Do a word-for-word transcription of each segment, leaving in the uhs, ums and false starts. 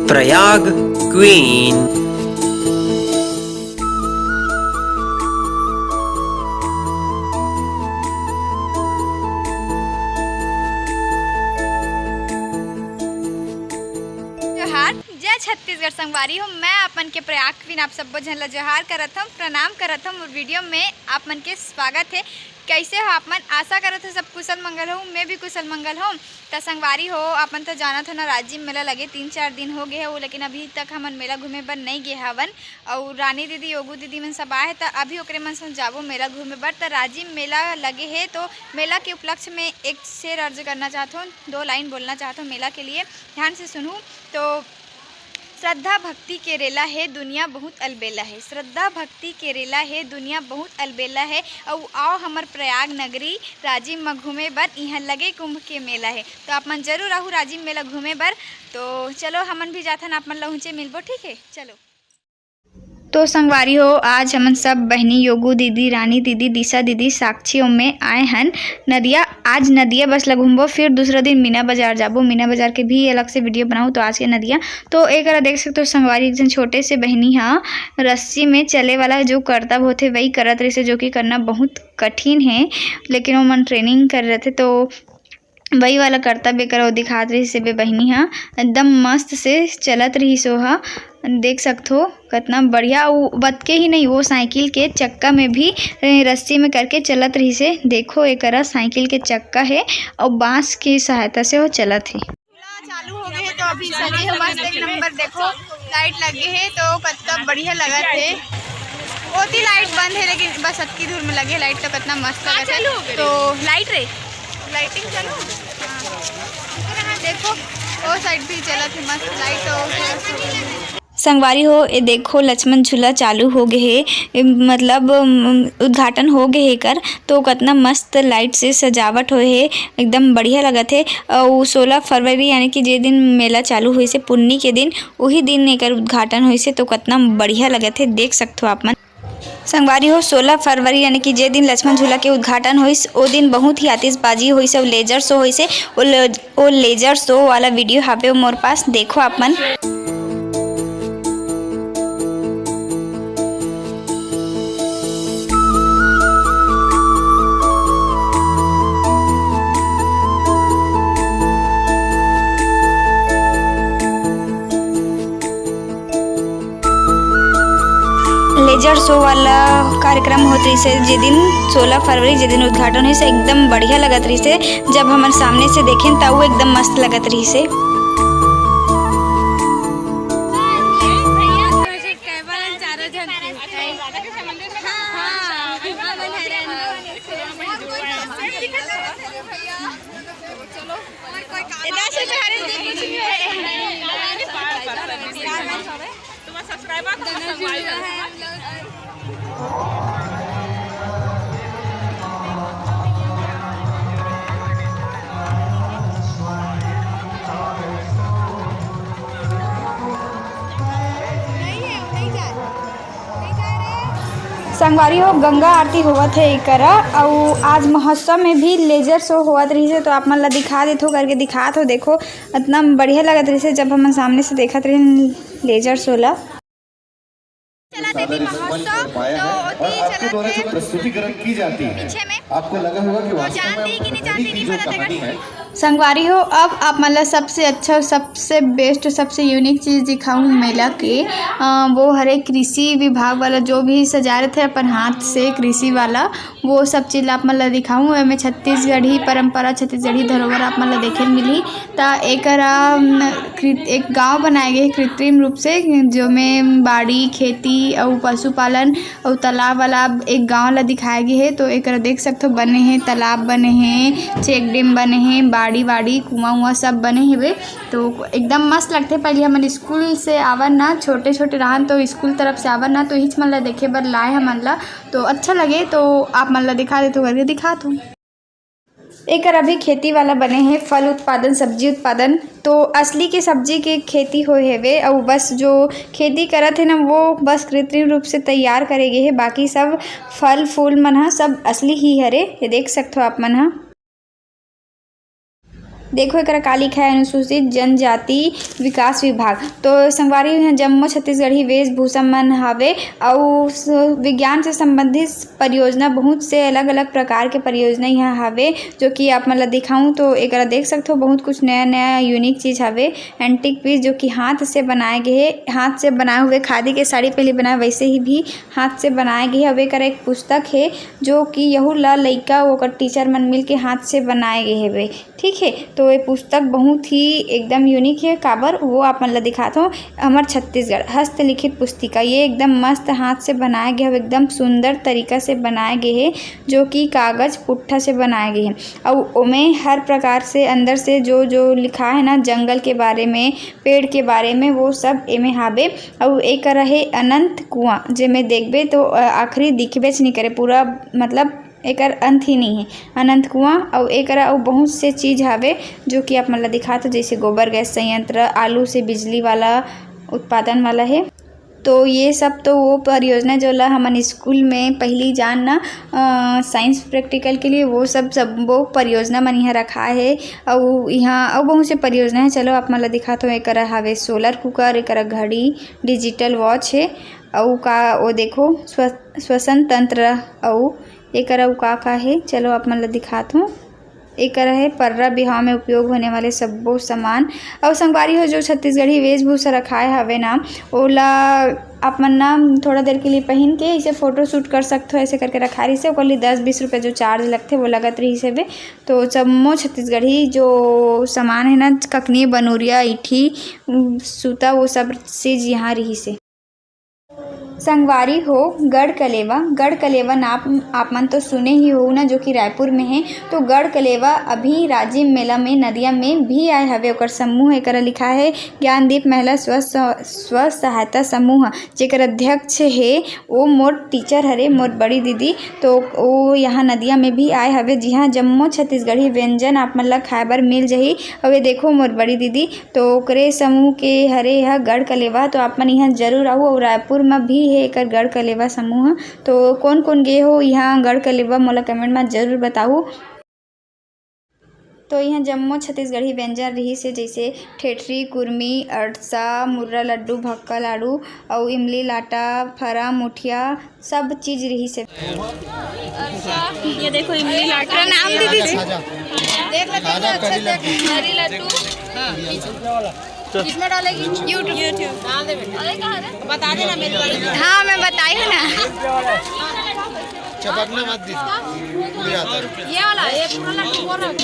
Prayag queen. जोहार, जय छत्तीसगढ़ संगवारी हो। मैं अपन के प्रयाग क्वीन आप सब्बो झन ला जोहार करत हूँ, प्रणाम करत हूँ और वीडियो में आप मन के स्वागत है। कैसे हो आप मन? आशा करत हो सब कुशल मंगल हो, मैं भी कुशल मंगल हूँ। त संगवारी हो, आप मन तो जानत हो ना, राजिम मेला लगे तीन चार दिन हो गए हो, लेकिन अभी तक हमन मेला घूमे बर नहीं गे हवन। और रानी दीदी, योगू दीदी मन सब आए हे, त अभी ओकरे मन संग जाबो मेला घूमे बर। त राजिम मेला लगे हे, तो मेला के उपलक्ष्य में एक शेर अर्ज करना चाहत हूँ, दो लाइन बोलना चाहत हूँ मेला के लिए, ध्यान से सुनू। तो श्रद्धा भक्ति के रेला हे, दुनिया बहुत अलबेला हे। श्रद्धा भक्ति के रेला हे, दुनिया बहुत अलबेला हे। अउ आओ हमर प्रयाग नगरी राजिम म घूमे बर, इहाँ लगे कुंभ के मेला हे। तो आप मन जरूर आहू राजिम मेला घूमे बर। तो चलो, हमन भी जाथन, आप मन ला उहचे मिलबो, ठीक है? चलो। तो संगवारी हो, आज हमन सब बहिनी, योगू दीदी, रानी दीदी, दिशा दीदी, साक्षी ओमे आए हन नदिया। आज नदिया बस ला घूमबो, फिर दूसरा दिन मीना बाजार जाबो। मीना बाजार के भी अलग से वीडियो बनाऊ। तो आज के नदिया, तो एकरा देख सकते हो संगवारी, एक झन छोटे से बहिनी हा रस्सी में चले वाला जो करतब होथे, वही करत रहिसे, जो कि करना बहुत कठिन है, लेकिन ओमन ट्रेनिंग कर रहे थे, तो वही वाला करतब एकर वो दिखात रहिस हे बे बहिनी ह। एकदम मस्त से चलत रहिस ओह, देख सकथो कतना बढ़िया। उ बतके ही नहीं, वो साइकिल के चक्का में भी, ए, रस्सी में करके चलत रहिस हे। देखो, एकरा साइकिल के चक्का हे और बांस की सहायता से वो चलत हे। झूला चालू हो गए हे, तो अभी सजे हे मस्त एक नंबर। देखो, लाइट लगे हे, तो कतना बढ़िया लगत हे। ओती लाइट बंद हे, लेकिन बस अतकी दूर में लगे हे लाइट, तो कतना मस्त लगत हे। तो लाइट रे, लाइटिंग चालू। हाँ। देखो, वो साइड भी चलत हे मस्त लाइट। तो संगवारी हो, ए देखो, लक्ष्मण झूला चालू हो गए हे, ए, मतलब, उम, उद्घाटन हो गए हे एकर। तो कतना मस्त लाइट से सजावट होए हे, एकदम बढ़िया लगत हे। अउ सोलह फरवरी, यानी कि जे दिन मेला चालू होइस हे, पुन्नी के दिन, उही दिन एकर उद्घाटन होइस हे। तो कतना बढ़िया लगत हे, देख सकथो आप मन। संगवारी हो, सोलह फरवरी यानी कि जे दिन लक्ष्मण झूला के उद्घाटन होइस, ओ दिन बहुत ही आतिशबाजी होइस अउ लेजर शो होइस हे। ओ ले-, ओ लेजर शो वाला वीडियो हावे मोर पास, देखो आप मन। लेजर शो वाला कार्यक्रम होत रहिस हे, जे दिन सोलह फरवरी, जे दिन उद्घाटन होइस हे, एकदम बढ़िया लगत रहिस हे। जब हमन सामने से देखेन, त वो एकदम मस्त लगत रहिस हे। संगवारी हो, गंगा आरती होवत हे एकरा, अउ आज महोत्सव में भी लेजर शो होवत रहिस हे, तो आप मन ला दिखा देथो करके दिखात हो। देखो, इतना बढ़िया लगत रहिस हे, जब हमन सामने से देखत रहिन लेजर शो ला। चला दीदी महोत्सव, तो ओती चलत हे प्रस्तुतिकरण की जाती है। पीछे में आपको लगा होगा कि तो वास्तव में जानती कि नहीं जानती, नहीं पता। संगवारी हो, अब आप मन ला सबसे अच्छा, सबसे बेस्ट, सबसे यूनिक चीज़ दिखाऊँ मेला के। अ, वो हरे कृषि विभाग वाला जो भी सजा रहे थे अपन हाथ से कृषि वाला, वो सब चीज़ ला आप मन ला दिखाऊँ। एमे छत्तीसगढ़ी परंपरा, छत्तीसगढ़ी धरोहर आप मन ला देखे ल मिलही। त एकर, अम, कृ-, एक गांव बनाए गए हे कृत्रिम रूप से, जो में बाड़ी, खेती अउ पशुपालन अउ तालाब वाला एक गांव ला दिखाए गए हे। तो एकर देख सकथो, बने हे, तालाब बने हे, चेक डैम बने हे, बाड़ी वाड़ी, कुआं उआं सब बने हेवे। तो एकदम मस्त लगथे। पहले हमन स्कूल से आवन ना, छोटे छोटे रहन तो स्कूल तरफ से आवन ना, तो इच मन ला देखे बर लाए हमन ला, तो अच्छा लगे। तो आप मन ला दिखा देथो करके दिखात हूँ। एकर अभी खेती वाला बने हे, फल उत्पादन, सब्जी उत्पादन। तो असली के सब्जी के खेती होए हेवे, अउ बस जो खेती करत हे ना, वो बस कृत्रिम रूप से तैयार करे गे हे। बाकी सब फल फूल मन ह सब असली ही हरे, ये देख सकथो आप मन ह। देखो एकरा का लिखा है, अनुसूचित जनजाति विकास विभाग। तो संगवारी, यहाँ जम्मो छत्तीसगढ़ी वेशभूषा मन हावे, अउ स-, विज्ञान से संबंधित परियोजना, बहुत से अलग-अलग प्रकार के परियोजना यहाँ हावे, जो कि आप मन ला दिखाऊं तो एकरा देख सकथो, बहुत कुछ नया-नया unique चीज हावे। Antique piece जो कि हाथ से बनाए गए हे, हाथ से बनाए हुए खादी के साड़ी पहली बनाए, वैसे ही भी हाथ से बनाए गए हे। अब एकरा एक पुस्तक हे, जो कि यहू ला लइका ओकर teacher मन मिल के हाथ से बनाए गए हेवे। ठीक है, तो ये पुस्तक बहुत ही एकदम unique है। काबर, वो आप मन ला दिखात हूँ। हमर छत्तीसगढ़ हस्तलिखित पुस्तिका, ये एकदम मस्त हाथ से बनाए गए हवे, एकदम सुंदर तरीका से बनाए गए हे, जो कि कागज पुट्ठा से बनाए गए हे। अउ ओमे हर प्रकार से अंदर से जो जो लिखा है ना, जंगल के बारे में, पेड़ के बारे में, वो सब एमे हावे। अउ एकर हे अनंत कुआं, जेमे देखबे तो, अ, आखिरी दिखबेच नहीं करे, पूरा मतलब एकर अंत ही नहीं है। अनंत कुआं अउ एकरा अउ बहुत से चीज हावे, जो कि आप मन ला दिखात हो, जैसे गोबर गैस संयंत्र, आलू से बिजली वाला उत्पादन वाला है। तो ये सब तो वो परियोजना जो ला हमन स्कूल में पहली जान ना, अ, science practical के लिए, वो सब सब वो परियोजना मन यहाँ रखा है। अउ यहाँ अउ बहुत से परियोजना है। चलो आप मन ला दिखात हो, एकरा हावे solar cooker, एकरा घड़ी, digital watch है। अउ का वो देखो स्व-, श्वसन तंत्र अउ एकर अउ का का हे, चलो आप मन ल दिखात हूँ। एकर हे पर्रा बिहाव में उपयोग होने वाले सब्बो सामान। अउ संगवारी हो, जो छत्तीसगढ़ी वेशभूषा रखाए हवे ना, ओला आप मन ना थोड़ा देर के लिए पहिन के इसे photo shoot कर सकत हो, ऐसे करके रखाए रहिसे। ओकर लिए दस बीस रुपये जो charge लगथे, वो लगत रहिस हवे। तो जम्मो छत्तीसगढ़ी जो सामान है ना, ककनी, बनूरिया, ईठी, उम, सूता, वो सब चीज यहाँ रहिसे। संगवारी हो, गढ़ कलेवा, गढ़ कलेवा नाम आप मन तो सुने ही हो ना, जो कि रायपुर में है। तो गढ़ कलेवा अभी राजिम मेला में नदिया में भी आए हवे। ओकर समूह एकरा लिखा है ज्ञानदीप महिला स्व, स्व सहायता समूह, जेकर अध्यक्ष हे वो मोर teacher हरे, मोर बड़ी दीदी। तो वो यहाँ नदिया में भी आए हवे, जिहाँ जम्मो छत्तीसगढ़ी व्यंजन आप मन ला खाए बर मिल जही। अउ ये देखो मोर बड़ी दीदी, तो ओकरे समूह के हरे ह गढ़ कलेवा। तो आप मन इहाँ जरूर आहू, अउ रायपुर म भी हे एकर गढ़ कलेवा समूह। तो कोन कोन गे हो इहाँ गढ़ कलेवा, मोला comment म जरूर बताहू। तो इहाँ जम्मो छत्तीसगढ़ी व्यंजन रिहिस हे, जइसे ठेठरी, कुरमी, अड़सा, मुर्रा लड्डू, भक्का लाडू, अउ इमली लाटा, फरा, मुठिया, सब चीज रिहिस हे। अच्छा, ये देखो इमली लाटा। प्रणाम दीदी जी। देख लो, खाजा करी लड्डू। करी लड्डू। किसमें डालेगी? YouTube। YouTube। डाल दे बेटा। बता देना मेरे बारे में। हाँ, मैं बताई हूँ ना। चपकना मत दीदी, उड़ जाता है। ये वाला, ये पूरा लड्डू बोल रहा हूँ।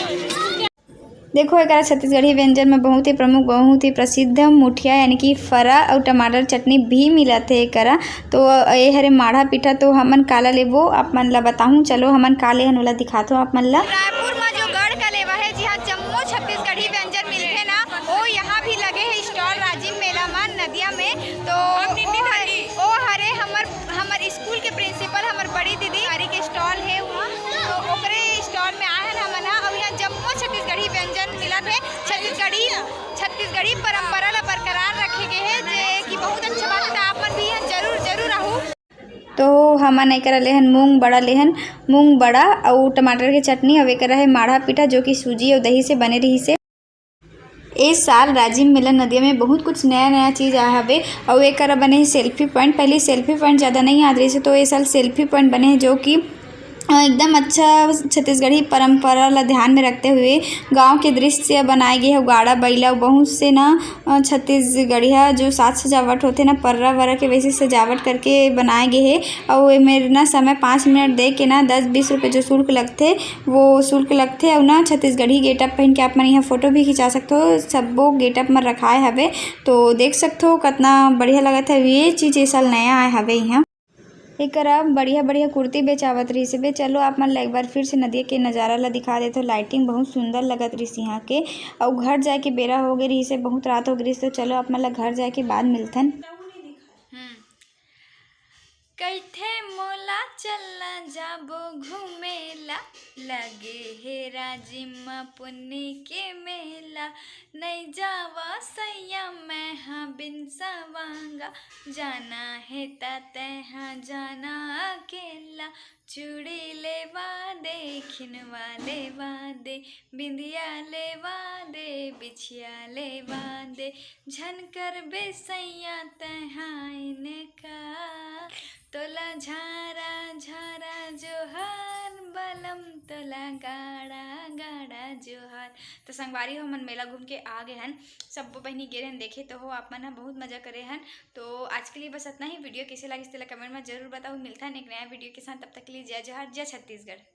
देखो, एकरा छत्तीसगढ़ी व्यंजन में बहुत ही प्रमुख, बहुत ही प्रसिद्ध मुठिया यानी कि फरा अउ टमाटर चटनी भी मिलत हे एकरा। तो ये हरे माढ़ा पीठा, तो हमन काला लेबो, आप मन ला बताहूँ। चलो, हमन का लेहन, ओला दिखाथो आप मन ला। रायपुर में जो गढ़ कलेवा है, जिहाँ जम्मो छत्तीसगढ़ी व्यंजन मिलथे ना, वो यहाँ भी लगे है stall राजिम मेला में, नदिया में। तो वो हरे, वो हरे हमर हमर स्कूल के principal, हमर बड़ी दीदी, हमारी के stall हे वहाँ, तो ओकरे stall में आए हन हमन ह। अउ यहाँ जम्मो छत्तीसगढ़ी व्यंजन मिलत हे। छत्तीसगढ़ी, छत्तीसगढ़ी परंपरा ला बरकरार रखे गे हे, जे कि बहुत अच्छा बात हे। त आप मन भी यहाँ जरूर, जरूर आहू। तो हमन एकरा लेहन मूंग बड़ा लेहन, मूंग बड़ा अउ टमाटर के चटनी, अउ एकरा हे माढ़ा पीठा, जो कि सूजी अउ दही से बने रिहिस हे। ए साल राजिम मेला नदिया में बहुत कुछ नया नया चीज आए हवे, अउ एकरा बने हे selfie point। पहले selfie point ज़्यादा नहीं आत रहिस हे, तो ए साल selfie point बने हे, जो कि, अ, एकदम अच्छा छत्तीसगढ़ी परंपरा ला ध्यान में रखते हुए गांव के दृश्य बनाए गे हे। गाड़ा बइला अउ बहुत से ना, अ, छत्तीसगढ़िया जो साज सजावट होथे ना, पर्रा वर्रा के, वैसे सजावट करके बनाए गे हे। अउ एमेर ना समय पाँच मिनट दे के ना दस बीस रुपये जो शुल्क लगथे, वो शुल्क लगथे। अउ ना छत्तीसगढ़ी getup पहन के आप मन यहाँ photo भी खिंचा सकथो। सब्बो getup म रखाए हवे, तो देख सकथो कतना बढ़िया लगत हे। ये चीज ए साल नया आए हवे यहाँ। एकरा बढ़िया बढ़िया कुर्ती बेचावत रहिस हे। चलो आप मन ला एक बार फिर से नदिया के नजारा ला दिखा देथो। Lighting बहुत सुंदर लगत रहिस यहाँ के। अउ घर जाए के बेरा हो गे रहिस हे, बहुत रात हो गे रहिस हे। तो चलो आप मन ला घर जाए के बाद मिलथन। हम्म। कहिथे मोला चलना जाबो घूमेला, लगे हे राजिम म पुन्नी के मेला, नइ जावा सैया मैं हा। बिन सवांगा। जाना हे त तैहा जाना अकेला, चूड़ी लेवा दे, खिनवा लेवा दे, बिंदिया लेवा दे, बिछिया लेवा दे, झन करबे सैया तैहा इनका। तोला झारा झारा जोहार बलम, तोला गाड़ा गाड़ा जोहार। तो संगवारी हो, हमन मेला घूम के आ गए हन, सब्बो बहिनी गे रहन देखे तो हो, आप मन ह बहुत मजा करे हन। तो आज के लिए बस इतना ही। वीडियो कैसे लगिस तेला कमेंट में जरूर बताओ। मिलता है एक नया वीडियो के साथ, तब तक के लिए जय जोहार, जय छत्तीसगढ़।